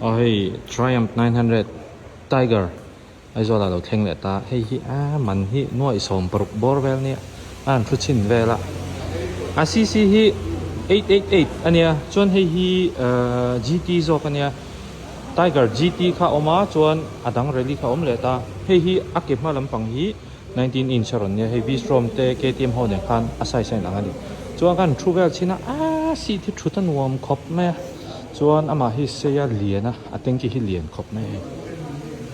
Aw hei Triumph 900 Tiger Aizawl ah lo thleng leh ta hei hi a man hi nuaih 60 bawr vel nia a han thu chhin vel a a cc hi 888 ania chuan hei hi ahh GT zawk ania Tiger GT kha a awm a chuan a dang rally kha a awm leh ta hei hi a ke hma lampang hi 19 inch a rawn nia hei V-Strom te KTM ho nen khan a size a inang a ni chuan khan thu vel chhin a aaa seat hi thut a nuam khawp mai a chuan amah hi sei a lian a a tanky hi lian khawp mai a hei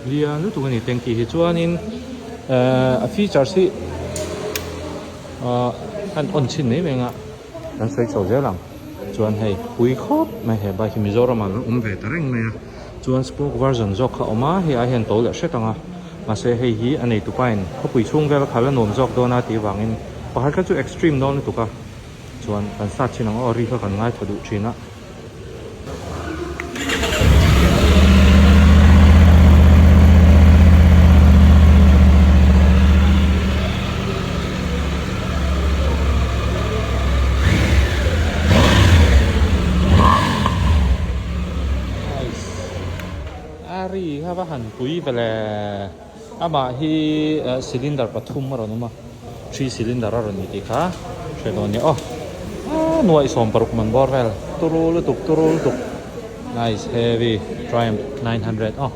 lian lutuk a ni tanky hi chuanin ehh a features hi ahh an on chhin mai mai ang a kan sawi chho zel ang chuan hei pui khawp mai he bike hi Mizoram ah an awm ve ta reng mai a chuan spoke version zawk kha a awm a hei ai hian to leh hret ang a mahse hei hi a nei tupa in khawpui chhung vel a khalh a nuam zawk dawn a tih avangin pakhat kha chu extreme dawn lutuk a chuan kan start chhin ang aw ri kha kan ngaithla duh thin a. A ri kha va han pui ve le amah hi cylinder pathum a rawn awm a three cylinder a rawn ni tih kha hre dawn nia aw a nuaih 60 man bawr vel turu lutuk turu lutuk nice heavy triumph 900 aw.